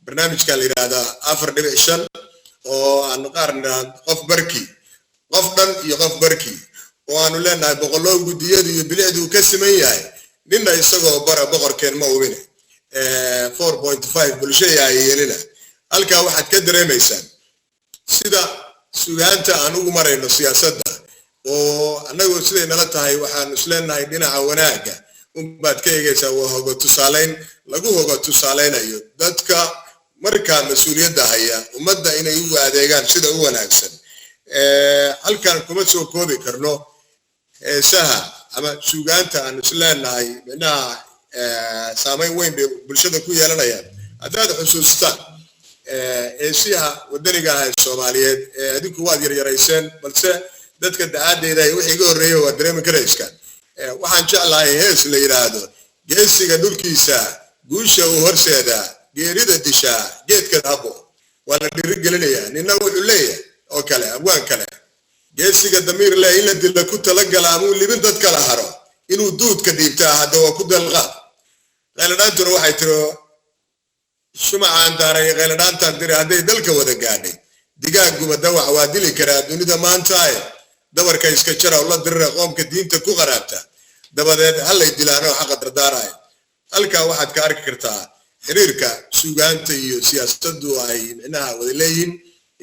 Barnaamijka la yidhaahdaa 4.5 oo aanu qaar nidhaahdo qof barkii, qof dhan iyo qof barkii, oo aanu leenahay boqoloo guddiyadu iyo bilicdu uu ka siman yahay, ninna isagoo bara boqorkeen ma ubine, 4.5 bulshaya ay yeelina. Halkaa waxaad ka dareemaysaan sida sugaanta aan ugu marayno siyaasadda, oo annagu siday nala tahay waxaanu isleenahay dhinaca wanaagga unbaad ka eegaysaa. Waa hoga tusaalayn lagu hoga tusaalaynayo dadka markaa mas-uuliyadda haya ummadda inay u adeegaan sida u wanaagsan. Halkan kuma soo koobi karno heesaha ama sugaanta aanu isleenahay micnaha saamayn weyn bay bulshada ku yeelanayaan. Haddaad xusuustaan heesiha wadaniga ah ee Soomaaliyeed ee adinku waad yaryarayseen, balse dadka da-aadeyda ay wixii iga horreeyay waa dareemi karayskaan. Waxaan jeclahay hees la yidhaahdo "Geesiga dhulkiisa guusha uu horseedaa, geerida dishaa geedka habo". Waa la dhiirigelinayaa. Nina wuxuu leeyahay oo kale, abwaan kale: "Geesiga damiir leh in la dila ku talagala amuu libin dad kala haro, inuu duudka dhiibtaa hadda waa ku dalqaad". Qayladhaantuna waxay tiri: "Shumacaan daaray, qayladhaantaan tiri, hadday dalka wada gaadhay, digaaguba dawac waa dili karaa dunida maantaaye. Dabarka iska jara oo la dirira qoomka diinta ku qaraabta, dabadeed hallay dilaanoo xaqa dardaaraya". Halkaa waxaad ka arki kartaa xiriirka sugaanta iyo siyaasaddu ay micnaha wada leeyihiin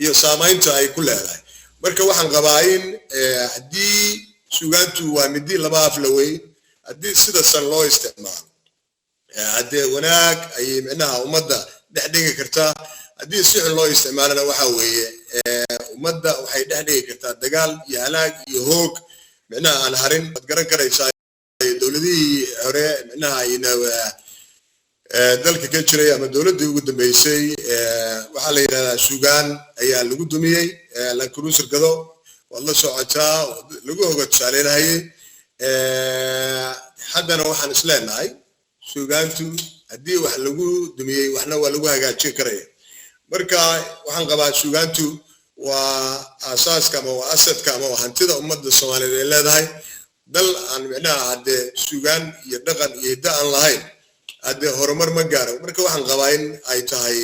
iyo saamaynta ay ku leedahay. Marka waxaan qabaa in haddii sugaantu waa midi laba af la wey, haddii sida san loo isticmaalo haddee wanaag ayay micnaha ummadda dhex dhigi kartaa, haddii si xun loo isticmaalana waxa weeye ummadda waxay dhex dhigi kartaa dagaal iyo halaag iyo hoog micnaha aan harin. Waad garan karaysaa dowladihii hore micnaha ayna dalka ka jiray ama dowladdii ugu dambeysay, waxaa la yidhahdaa sugaan ayaa lagu dumiyey. Lancruiser gado waad la socotaa, lagu hoga tusaaleynahayay. Haddana waxaan isleenahay sugaantu haddii wax lagu dumiyey, waxna waa lagu hagaajin karaya. Marka waxaan qabaa sugaantu waa aasaaska ama waa asadka ama waa hantida ummadda Soomaaliyeed ay leedahay. Dal aan micnaha haddee sugaan iyo dhaqan iyo hiddo aan lahayn haddee horumar ma gaaro. Marka waxaan qabaa in ay tahay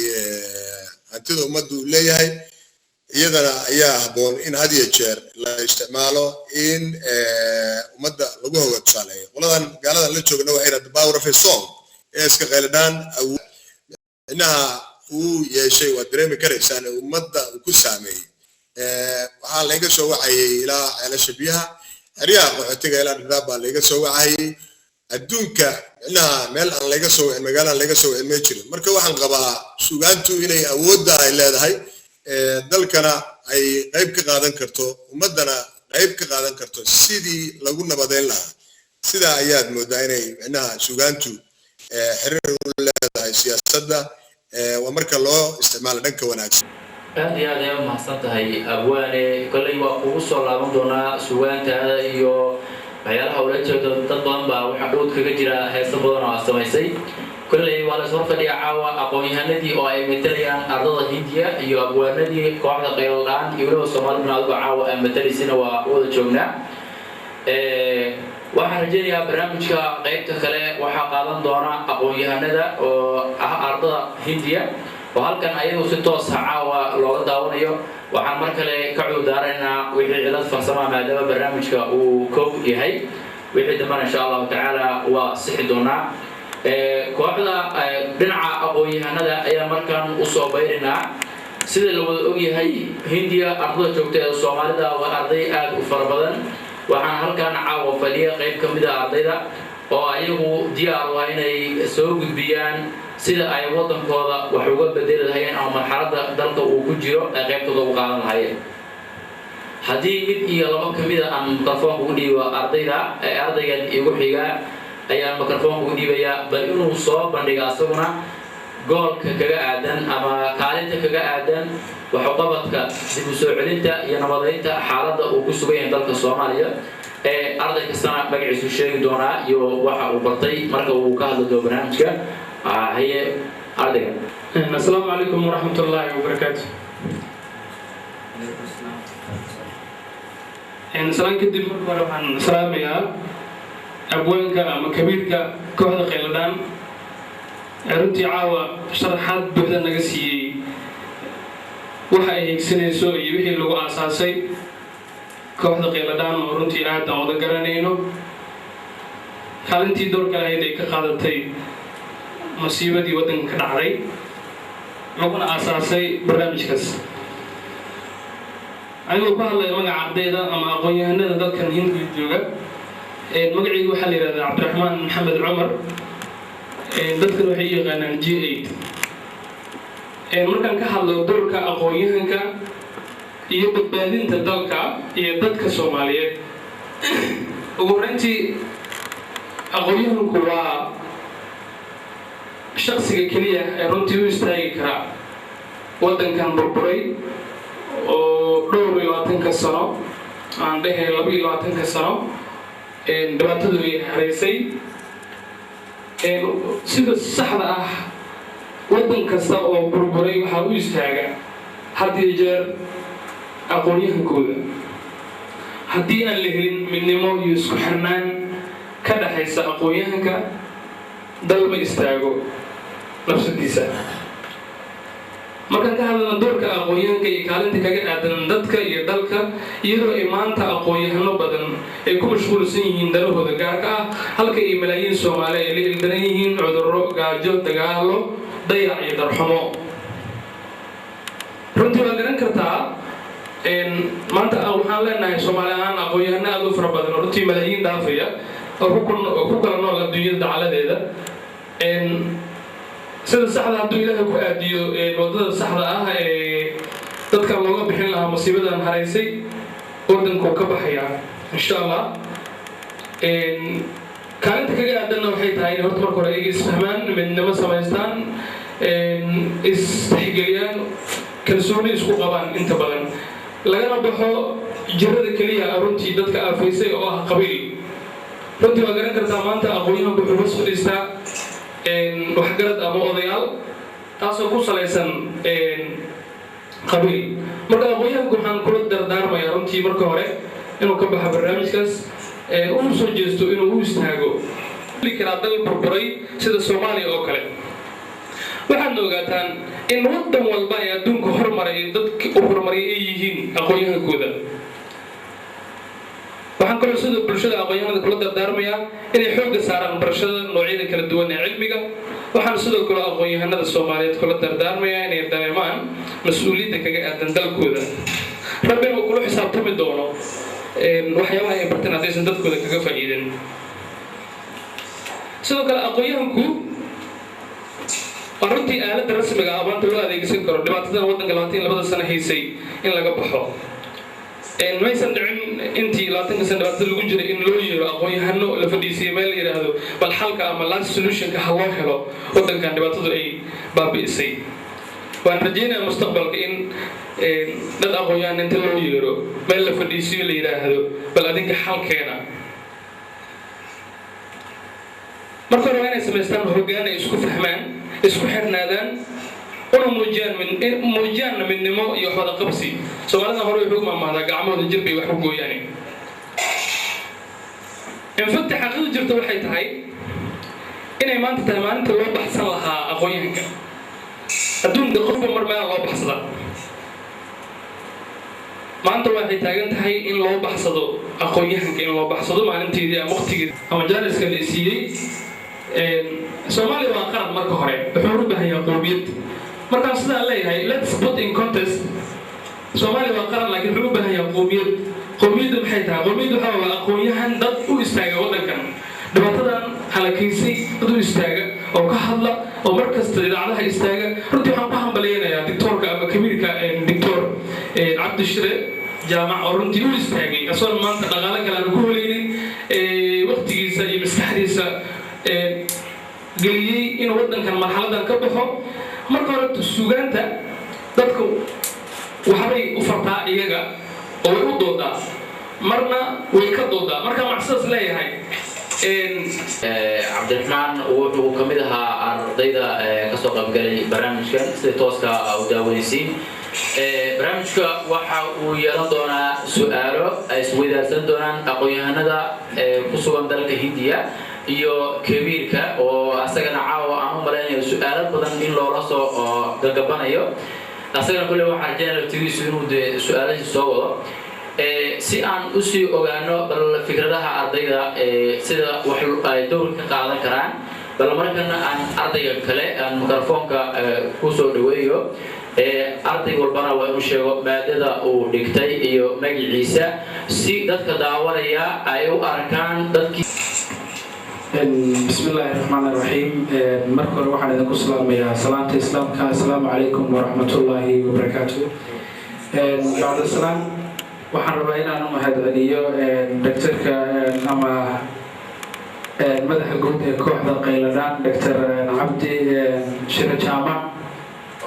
hantida ummaddu leeyahay, iyadana ayaa habboon in had iyo jeer la isticmaalo in ummadda lagu hoga tusaaleeyo. Qoladan gaaladan la joogna waxay yidhahda "power of a song", heeska qayladhaan micnaha uu yeeshay waad dareemi karaysaan ummadda uu ku saameeyey. Waxaa layga soo wacayay ilaa Ceelasha Biyaha, xeryaha qaxootiga, ilaa Dhadhaab baa layga soo wacayay. Adduunka micnaha meel aan layga soo wicin, magaala aan layga soo wicin ma jirin. Marka waxaan qabaa sugaantu inay awoodda ay leedahay, dalkana ay qayb ka qaadan karto, ummaddana qayb ka qaadan karto sidii lagu nabadeyn lahaa. Sidaa ayaad moodaa inay micnaha sugaantu xiriir u leedahay siyaasadda, waa marka loo isticmaalo dhanka wanaagsan. Aad iyo aad ayaa umahadsan tahay, abwaane. Kolley waa kugu soo laaban doonaa sugaantaada iyo waxyaalaha ula jeedo. Dad badan baa waxaa dhowd kaga jira heeso badan oo aad samaysay. Kolley waa la is horfadhiyaa caawa, aqoon-yahanadii oo ay matalayaan ardada Hindiya iyo abwaanadii kooxda Qayladhaan iyo weliba Soomaaliduna adigo caawa aa matalaysina waa wada joognaa. Waxaan rajaynayaa barnaamijka qaybta kale waxaa qaadan doona aqoon-yahanada oo ah ardada Hindiya oo halkan ayagu si toosa caawa looga daawanayo. Waxaan mar kale ka cududaaraynaa wixii cilad farsamaa, maadaama barnaamijka uu kow yahay. Wixii dambana insha Allahu tacaala waa sixi doonaa. Kooxda dhinaca aqoon-yahanada ayaa markan usoo bayrinaa. Sida la wada ogyahay, Hindiya ardada joogta ee Soomaalida waa arday aada u fara badan. Waxaan halkan caawa fadhiya qayb ka mid a ardayda oo ayagu diyaar waa inay soo gudbiyaan sida ay waddankooda wax uga bedeli lahayeen ama marxaladda dalka uu ku jiro ay qaybtooda ugu qaadan lahayeen. Haddii mid iyo labo ka mida aan mikrofoonka u dhiibo ardayda, ee ardaygan igu xiga ayaan mikrofoonka u dhiibayaa, bal inuu soo bandhiga asaguna goolka kaga aadan ama kaalinta kaga aadan waxuqabadka dib u soo celinta iyo nabadeynta xaaladda uu ku sugan yahay dalka Soomaaliya. Ee arday kastana magaciisu sheegi doonaa iyo waxa uu bartay marka uu ka hadli doono barnaamijka. Haye, ardayga. Asalaamu calaykum waraxmat ullaahi wabarakaatu. Salaan kadib, marka hore waxaan salaamayaa abwaanka ama kabiirka kooxda Qayladhaan. Runtii caawa sharaxaad buuxda naga siiyey waxa ay hiigsanayso iyo wixii lagu aasaasay kooxda Qayladhaan, oo runtii aad aan wada garanayno kaalintii doorka lahayd ay ka qaadatay masiibadii waddanka ka dhacday, laguna aasaasay barnaamijkaas. Anigoo ku hadlaya magaca ardayda ama aqoon-yahanada dalkan Hindiya jooga, magacaygu waxaa la yihahdaa Cabdiraxmaan Maxamed Cumar, dadkan waxay u yaqaanaan G8. Markaan ka hadlo doorka aqoon-yahanka iyo badbaadinta dalka iyo dadka Soomaaliyeed, ugu horreyntii aqoon-yahanku waa shaksiga keliya ee runtii u istaagi karaa waddankan burburay oo dhowr iyo labaatanka sano, aan dhehe 22-ka sano, dhibaatadu ay haraysay. Sida saxda ah, waddan kasta oo burburay waxaa u istaaga had iyo jeer aqoon-yahankooda. Haddii aan la helin midnimo iyo isku xirnaan ka dhaxaysa aqoon-yahanka, dal ma istaago nafsadiisa. Markaan ka hadlana doorka aqoon-yahanka iyo kaalinta kaga aadan dadka iyo dalka, iyadoo ay maanta aqoon-yahano badan ay ku mashquulsan yihiin danahooda gaarka ah, halka ay malaayiin Soomaali ay la ildaran yihiin cudurro, gaajo, dagaalo, dayac iyo darxumo. Runtii waa garan kartaa, maanta waxaan leenahay Soomaali ahaan aqoon-yahano aad u fara badan oo runtii malaayiin dhaafaya oo ku kala nool adduunyada dacaladeeda. Sida saxda, hadduu Ilaahay ku aadiyo wadada saxda ah ee dadkan looga bixin lahaa musiibadan haraysay, waddankuu ka baxayaa, insha Allah. Kaalinta kaga aadanna waxay tahay in horta marka hore ayaga isfahmaan, midnimo samaystaan, istixgeliyaan, kalsooni isku qabaan inta badan, lagana baxo jirada keliya runtii dadka aafaysay oo ah qabiil. Runtii waa garan kartaa, maanta aqoon-yahanku wuxuu hoos fadhiistaa waxgarad ama odayaal, taasoo ku salaysan qabiil. Marka aqoon-yahanku waxaan kula dardaarmayaa runtii marka hore inuu ka baxo barnaamijkaas, uu soo jeesto inuu u istaago karaa dal burburay sida Soomaaliya oo kale. Waxaadna ogaataan in waddan walba ee adduunka hormaray dadka u horumariyay ay yihiin aqoon-yahankooda. Waxaan kaloo sida bulshada aqoon-yahanada kula dardaarmayaa inay xoogga saaraan barashada noocyada kala duwan ee cilmiga. Waxaan sidoo kale aqoon-yahanada Soomaaliyeed kula dardaarmayaa inay dareemaan mas-uuliyadda kaga aadan dalkooda, Rabbina uu kula xisaabtami doono waxyaabaha ay barteen haddaysan dadkooda kaga faa'iidin. Sidoo kale aqoon-yahanku waa runtii aaladda rasmiga ah maanta loo adeegsan karo dhibaatadan waddanka 22-da sano haysay in laga baxo. Maysan dhicin intii 20-ka sano dhibaatada lagu jiray in loo yeero aqoon-yahano, la fadhiisiyo meel, la yidhaahdo bal xalka ama last solutionka ha loo helo waddankan dhibaatadu ay baabi'isay. Waan rajaynayaa mustaqbalka in dad aqoon-yahan inta loo yeero, meel la fadhiisiyo, la yidhaahdo bal adinka xalkeena. Marka hore waa inay samaystaan hoggaan ay isku fahmaan, isku xirnaadaan, una muujiyaan muujiyaanna midnimo iyo wax wada qabsi. Soomaalida hore wuxuu u maahmaahdaa gacmahooda jir bay wax ku gooyaane. In fact, xaqiiqda jirta waxay tahay inay maanta tahay maalinta loo baxsan lahaa aqoon-yahanka. Adduunka qofba mar meela loo baxsadaa, maanta waxay taagan tahay in loo baxsado aqoon-yahanka, in loo baxsado maalinteedii ama waqtigeedi ama jaaniska la siiyey. Soomaaliya waa qaran, marka hore wuxuu u baahan yahay qowmiyad. Markaan sidaan leeyahay, let's put in context, Soomaaliya waa qaran, laakiin wuxuu u baahan yahay qowmiyad. Qowmiyaddu maxay tahay? Qowmiyaddu waxaa waa aqoon-yahan dad u istaaga waddankan dhibaatadan halakaysay, dad u istaaga oo ka hadla oo mar kasta idaacadaha istaaga. Runtii waxaan ku hambalyaynayaa doctoorka ama kabiirka, Doctor Cabdishire Jaamac, oo runtii u istaagay asoon maanta dhaqaale kale aan ku helaynin, waqtigiisa iyo maskaxdiisa geliyey inuu waddankan marxaladan ka baxo. Marka hore suugaanta dadku waxbay u fartaa iyaga oo way u doodaa, marna way ka doodaa. Marka macsidaas leeyahay. Cabdiraxmaan wuxuu ka mid ahaa ardayda kasoo qaybgalay barnaamijkan sida tooska u daawanaysiin. Barnaamijka waxa uu yeelan doonaa su-aalo ay isweydaarsan doonaan aqoon-yahanada ku sugan dalka Hindiya. Iyo Kabiirka oo asagana caawa aan u malaynayo su-aalo badan in loola soo gagabanayo, asagana kulle waxaan rajaynaya laftigiisu inuu dee su-aalahiisa soo wado si aan usii ogaano bal fikradaha ardayda, sida wax ay dowrka ka qaadan karaan. Bal markana aan ardayga kale aan mikrofoonka kusoo dhaweeyo. Arday walbana waa inuu sheego maadada uu dhigtay iyo magaciisa si dadka daawanaya ay u arkaan dadkii. Bismi illaahi raxmaan raxiim. Marka hore waxaan idinku salaamayaa salaamta Islaamka, assalaamu calaykum waraxmatullaahi wabarakaatu. Bacda salaam, waxaan rabaa inaan u mahadceliyo doctorka ama madaxa guud ee kooxda Qayladhaan, Doctor Cabdi Shire Jaamac,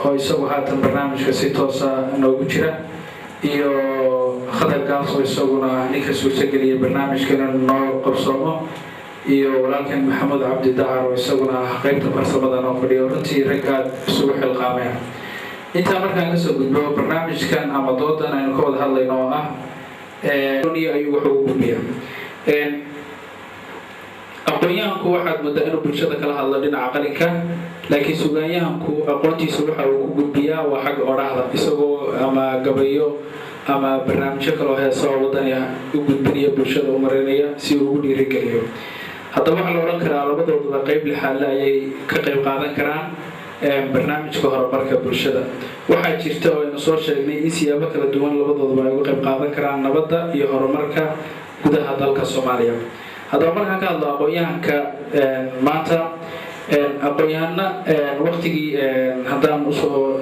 oo isagu haatan barnaamijka si toosa noogu jira, iyo Khadar Gaas oo isaguna ninka suurtageliya barnaamijka inuu noo qabsoomo, iyo walaalkan Maxamuud Cabdi Dacar oo isaguna ah qeybta farsamada noo fadhiyo. Runtii rag aad isugu xilqaameen. Intaa markaan kasoo gudbo, barnaamijkan ama doodan aynu ka wada hadlayno oo ah ayuu wuxuu u gudbiyaa aqoon-yahanku, waxaad moodaa inuu bulshada kala hadlo dhinaca qalinka, laakiin sugaanyahanku aqoontiisa waxa uu ku gudbiyaa waa xagga odhaahda, isagoo ama gabayo ama barnaamijyo kaloo heesa oo wadaniya u gudbinaya, bulshada u marinaya si uu ugu dhiirigeliyo. Haddaba waxaa la odhan karaa labadooduba qeyb lixaadle ayay ka qayb qaadan karaan barnaamijka horumarka bulshada. Waxaa jirta oo aynu soo sheegnay in siyaabo kala duwan labadooduba ay uga qayb qaadan karaan nabadda iyo horumarka gudaha dalka Soomaaliya. Haddaba markaan ka hadlo aqoon-yahanka maanta, aqoon-yahana waktigii haddaan usoo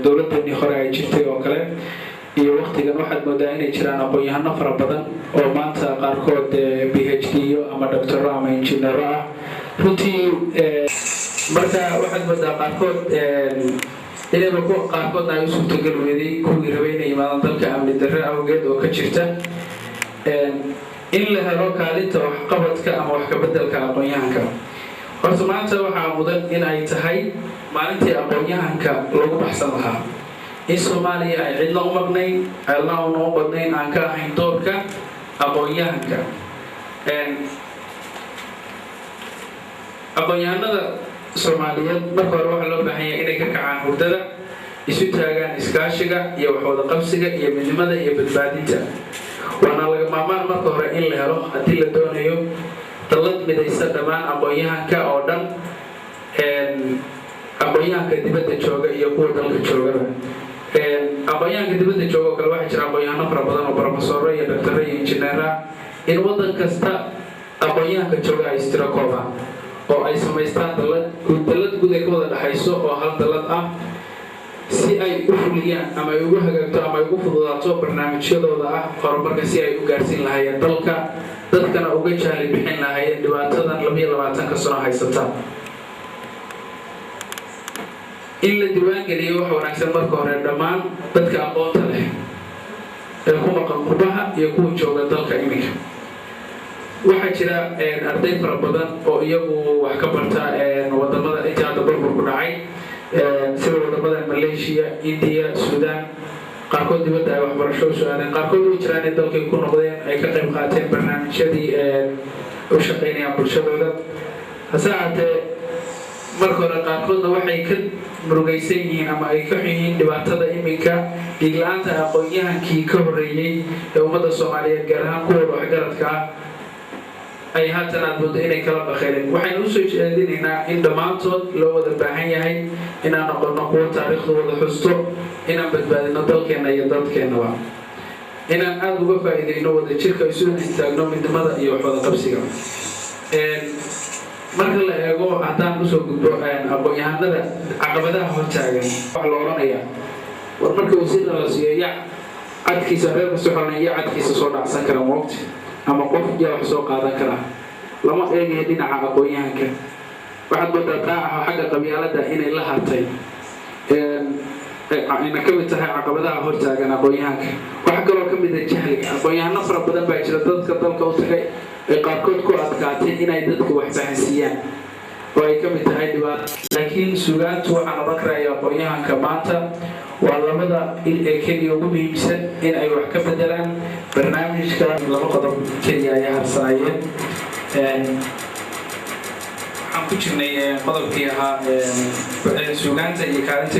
dowladeenii hore ay jirtay oo kale iyo waktigan, waxaad moodaa inay jiraan aqoon-yahano fara badan oo maanta qaarkood PhD ama doctoro ama injineero ah. Runtii marka waxaad moodaa qaarkood inayba kuwa qaarkoodna ay u suurtagal weeday kuwii rabay inay yimaadaan dalka amni darre awgeed oo ka jirta. In la helo kaalinta waxqabadka ama wax kabeddelka aqoon-yahanka, horta maanta waxaa mudan in ay tahay maalintii aqoon-yahanka lagu baxsan lahaa, in Soomaaliya ay cidna u maqnayn, ceelna una u badnayn aan ka ahayn doorka aqoon-yahanka. Aqoon-yahanada Soomaaliyeed marka hore waxaa loo baahan yahay inay ka kacaan hurdada, isu taagaan iskaashiga iyo waxwada qabsiga iyo midnimada iyo badbaadinta. Waana laga maarmaan marka hore in la helo, haddii la doonayo, dallad midaysa dhammaan aqoon-yahanka oo dhan, aqoon-yahanka dibadda jooga iyo kuwa dalka joogaba. Aqoon-yahanka dibadda jooga oo kale, waxaa jira aqoon-yahano fara badan oo brofesoro iyo doctoro iyo injineera. In waddan kasta aqoon-yahanka jooga ay istiro koobaan oo ay samaystaan dallad guud, dallad guud ay ka wada dhexayso oo hal dallad ah, si ay u fuliyaan ama ay ugu hagaagto ama ay ugu fududaato barnaamijyadooda ah horumarka, si ay u gaarsiin lahaayeen dalka, dadkana uga jahli bixin lahaayeen dhibaatadan 22-ka sano haysata. In la diiwaangeliyo wax wanaagsan marka hore dhammaan dadka aqoonta leh ee ku maqan qurbaha iyo kuwa jooga dalka. Iminka waxaa jira arday fara badan oo iyagu wax ka barta wadamada intii hadda burburku dhacay, sida wadamada Malaysia, India, Sudan. Qaarkood dibadda ay waxbarasho u soo aadeen, qaarkood way jiraan in dalkay ku noqdeen, ay ka qayb qaateen barnaamijyadii, u shaqaynayaan bulshadooda. Hase ahaatee marka hore qaarkoodna waxay ka murugaysan yihiin ama ay ka xun yihiin dhibaatada iminka, dhiigla-aanta aqoon-yahankii ka horreeyey ee ummadda Soomaaliyeed, gaar ahaan kuwooda waxgaradka ah, ay haatan aad moodo inay kala bakheeleen. Waxaynu usoo jeedinaynaa in dhammaantood loo wada baahan yahay inaan noqono kuwo taariikhdu wada xusto, inaan badbaadino dalkeenna iyo dadkeennaba, inaan aada uga faa'iideyno wada jirka, isu istaagno midnimada iyo waxwada qabsiga. Marka la eego, haddaan usoo gudbo aqoon-yahanada caqabadaha hortaagan, waxaa la odhanayaa war marka wasiirka la siiyo ya cadkiisa reer kasta xolanaya, ya cadkiisa soo dhacsan kara moogta ama qof yaa wax soo qaadan kara, lama eegayo dhinaca aqoon-yahanka. Waxaad moodaa taa ah xagga qabyaalada inay la hartay, ayna ka mid tahay caqabadaha hortaagan aqoon-yahanka. Waxaa kaloo ka mid ah jahliga. Aqoon-yahano fara badan baa jira dadka dalka u tagay ay qaarkood ku adkaatay inay dadka wax fahansiiyaan oo ay ka mid tahay dhibaato. Laakiin sugaantu, waxaan odhan karaya aqoon-yahanka maanta waa labada il ee keliya ugu muhiimsan in ay wax ka bedelaan barnaamijka. Laba qodob keliya ayaa harsanayeen. Waxaan ku jirnay qodobkii ahaa suugaanta iyo kaalinta.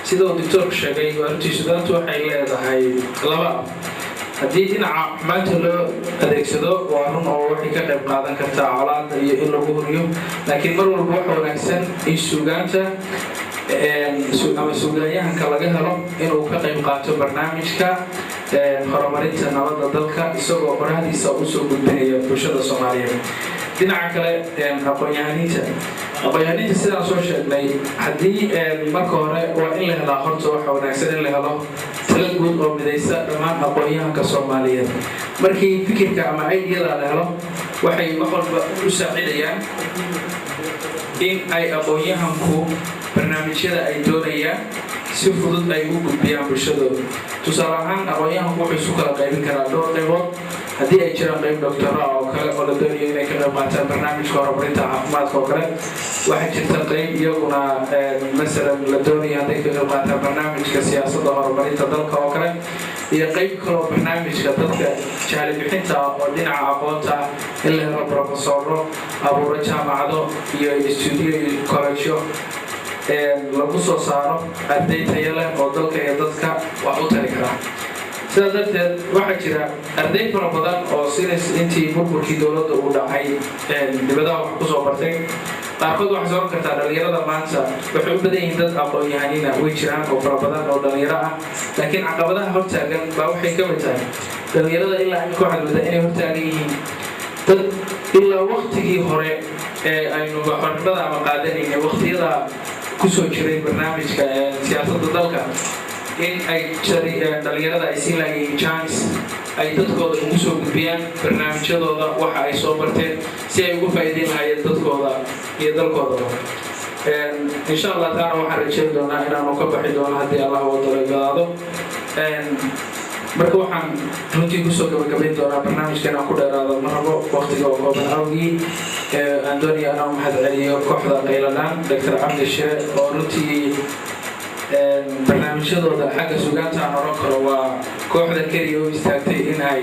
Sida uu doctoorku sheegay, waa runtii, suugaantu waxay leedahay laba. Haddii dhinaca xumaanta loo adeegsado, waa run oo waxay ka qayb qaadan kartaa colaada iyo in lagu huriyo, laakiin mar walba waxa wanaagsan in suugaanta ama suugaanyahanka laga helo inuu ka qayb qaato barnaamijka horumarinta nabadda dalka, isagoo qorahdiisa usoo gudbinaya bulshada Soomaaliyeed. Dhinaca kale, aqoon-yahaniinta sidaan soo sheegnay, haddii marka hore waa in la helaa, horta waxa wanaagsan in la helo tala guud oo midaysa dhammaan aqoon-yahanka Soomaaliyeed. Markii fikirka ama idea-da la helo, waxay wax walba u saacidayaan in ay aqoon-yahanku barnaamijyada ay doonayaan si fudud ay u gudbiyaan bulshadooda. Tusaale ahaan, aqoon-yahanku wuxuu isu kala qaybin karaa dhowr qaybood. Haddii ay jiraan qayb doctora oo kale oo la doonayo inay ka qayb qaataan barnaamijka horumarinta caafimaadka oo kale, waxaa jirta qayb iyaguna masalan la doonayo hadday ka qayb qaataan barnaamijka siyaasadda horumarinta dalka oo kale, iyo qayb kaloo barnaamijka dadka jahli bixinta oo dhinaca aqoonta, in la helo profesoro abuuro jaamacado iyo stuudiyo iyo kolejyo lagu soo saaro arday tayo leh oo dalka iyo dadka wax u tari karaa. Sidaas darteed, waxaa jira arday fara badan oo sinis intii burburkii dowladda uu dhacay dibadaha wax kusoo bartay. Qaarkood waxay soo kartaa dhalinyarada maanta waxay u badan yihiin dad aqoon-yahanina way jiraan oo fara badan oo dhalinyaro ah, laakiin caqabadaha hortaagan baa waxay ka mid tahay dhalinyarada ilaa imika waxaad moodaa inay hortaagan yihiin dad ilaa waktigii hore ee aynu xornimada ama qaadanaynay, waqtiyada kusoo jiray barnaamijka siyaasadda dalka, in ay dhalinyarada ay siin lahayiin chance ay dadkooda ugu soo gudbiyaan barnaamijyadooda, waxa ay soo barteen, si ay ugu faa'iideyn lahaayeen dadkooda iyo dalkoodaba. Insha Allah, taana waxaan rajeyn doonaa inaanu ka baxi doono haddii Allah wadalo gadaado. Marka waxaan runtii kusoo gabagabayn doonaa barnaamijka, inaan ku dheeraado ma rabo waqtiga oo kooban awgii. Aan doonaya inaan mahad celiyo kooxda Qayladhaan, Dr Cabdi Shire, oo runtii barnaamijyadooda xagga sugaanta aan oran karo waa kooxda keliya u istaagtay in ay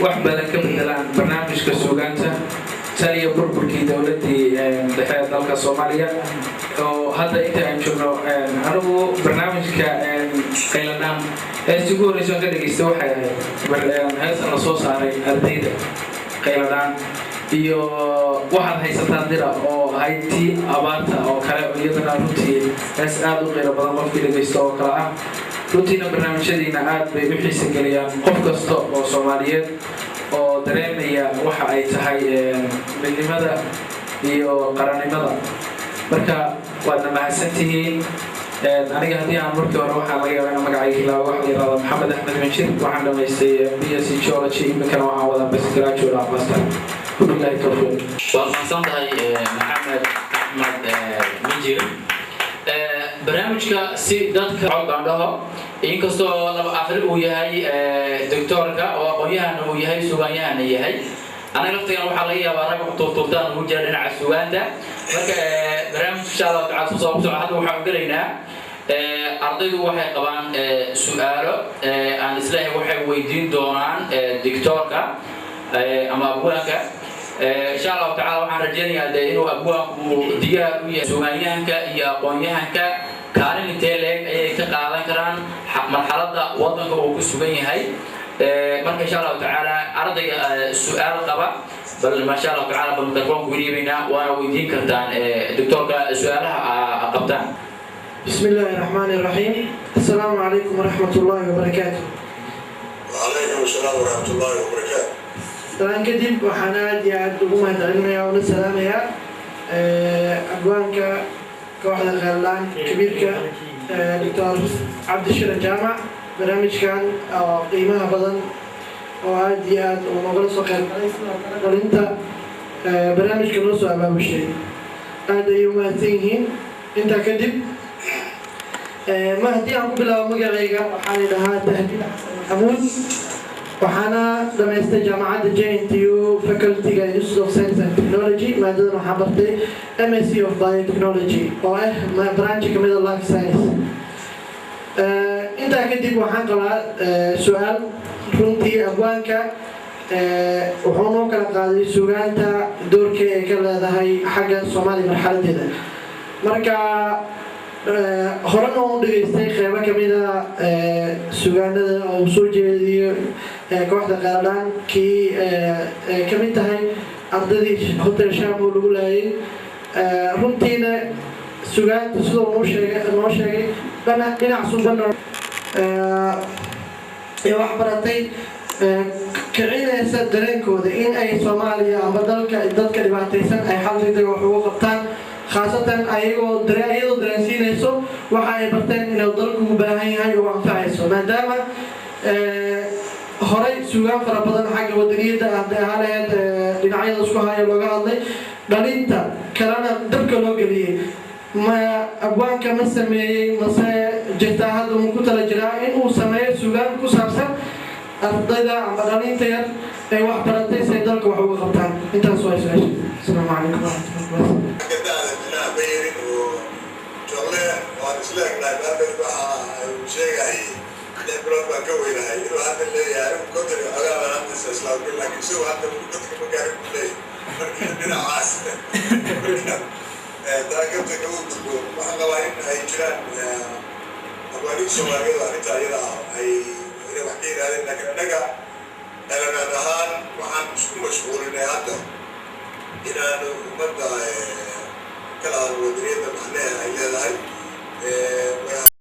wax badan ka bedelaan barnaamijka sugaanta tan iyo burburkii dowladdii dhexe ee dalka Soomaaliya oo hadda inta aan joogno. Anigu barnaamijka Qayladhaan heestii ugu horreysa aan ka dhageystay waxay ahayd heestan la soo saaray ardayda Qayladhaan iyo Waxaad Haysataan Dira, oo ahayd tii abaarta oo kale, iyadana runtii hees aada u qiiro badan qofkii dhegeysta oo kale ah. Runtiina barnaamijyadiina aad bay u xiisa geliyaan qof kasta oo Soomaaliyeed oo dareemaya waxa ay tahay midnimada iyo qarannimada. Marka waadna mahadsantihiin. Aniga haddii aan markii hore waxaa laga yaabaa in magacayga hilaawo, waxa la yihahdaa Maxamed Axmed Minjir. Waxaan dhamaystay BSc Geology, iminkana waxaan wadaa postgraduate master. Wabillahi towfiiq. Waad mahadsan tahay, Maxamed Axmed Minjir. Barnaamijka si dadka cod baan dhaho, inkastoo laba afri uu yahay doctoorka oo aqoon-yahana uu yahay, sugaanyahana yahay, anaga laftigan waxaa laga yaabaa rag wax tuurtuurtaan ugu jira dhinaca sugaanta. Marka barnaamijka insha Allahu tacala soo soco. Hadda waxaan gelaynaa, ardaydu waxay qabaan su-aalo aan isleeyahay waxay weydiin doonaan doctoorka ama abwaanka insha Allahu tacala. Waxaan rajaynayaa dee inuu abwaanku diyaar u yahay. Sugaanyahanka iyo aqoon-yahanka kaalin intee leeg ayay ka qaadan karaan marxaladda waddanka uu ku sugan yahay? Marka insha Allahu tacaala ardayga su-aal qaba, bal maasha Allahu tacala, bal mikrofoonku dhiibaynaa, waana weydiin kartaan doctoorka su-aalaha qabtaan. بسم الله الرحمن الرحيم. السلام عليكم ورحمة الله وبركاته. وعليكم السلام ورحمة الله وبركاته. Salaan kadib, waxaan aad iyo aad ugu mahadcelinayaa oo la salaamayaa abwaanka kooxda Kheylaan kabiirka, Doctor Cabdishire Jaamac, barnaamijkan oo qiimaha badan oo aad iyo aad uu noogala soo qayb galay. Sidoo kale dhalinta barnaamijka noo soo abaabushay aad ayay u mahadsan yihiin. Intaa kadib, ma haddii aan ku bilaabo magacayga, waxaan idhahaa Tahdiid Xasan Maxamuud. Waxaana dhamaystay jaamacadda JNTU, facultyga Institute of Science and Technology. Maadadan waxaan bartay MSc of Biotechnology oo ah branch kamid a life science. Intaa kadib, waxaan qabaa su-aal runtii abwaanka. Wuxuu noo kala qaaday suugaanta doorka ay ka leedahay xagga Soomaaliya marxaladeeda. Marka horena u dhegaystay qeybo kamida suugaanada oo uu soo jeediyo kooxda Qeeladhaan, kii ay ka mid tahay ardadii Hotel Shamo lagu laayay. Runtiina suugaanta sidoo noo sheegay dhinac suuban ee wax baratay kicinaysa dareenkooda in ay Soomaaliya ama dalka dadka dhibaataysan ay xal degdeg wax ugu qabtaan, khaasatan ayagoo iyadoo dareensiinayso waxa ay barteen inuu dalku u baahan yahay oo anfacayso, maadaama horay suugaan fara badan xagga wadaniyadda hadday ahaa lahayd dhinacyada isku haya looga hadlay, dhalinta kalena dabka loo geliyey. Ma abwaanka ma sameeyey mase jirtaa hadda uu ku tala jiraa in uu sameeyo suugaan ku saabsan ardayda ama dhalinta yar ee wax baratay si ay dalka wax uga qabtaan? Intaas waa su-aasha. Asalaamu calaykum waraxmatullahi. Xagga da'da dhinaca ma yerin oo Joqle waan isla egnahay. Maalmeed waxa uu sheegayay 6 bilood baan ka weynahay inuu hadda leeyahay. Anigu 50 iyo xogaa baan hadda islaamay, laakiin isagu hadda weli 50-ka ma gaarin buu leeyahay. Marka dhinacaas marka daakabta kaga gudbo, waxaan qabaa in ay jiraan abwaaniin Soomaaliyeed oo arrinta iyada ah ay inay wax ka yidhahdeen, laakiin annaga dhalanaan ahaan waxaan isku mashquulinay hadda inaanu ummadda kala wadaniyadda macnaha ay leedahay.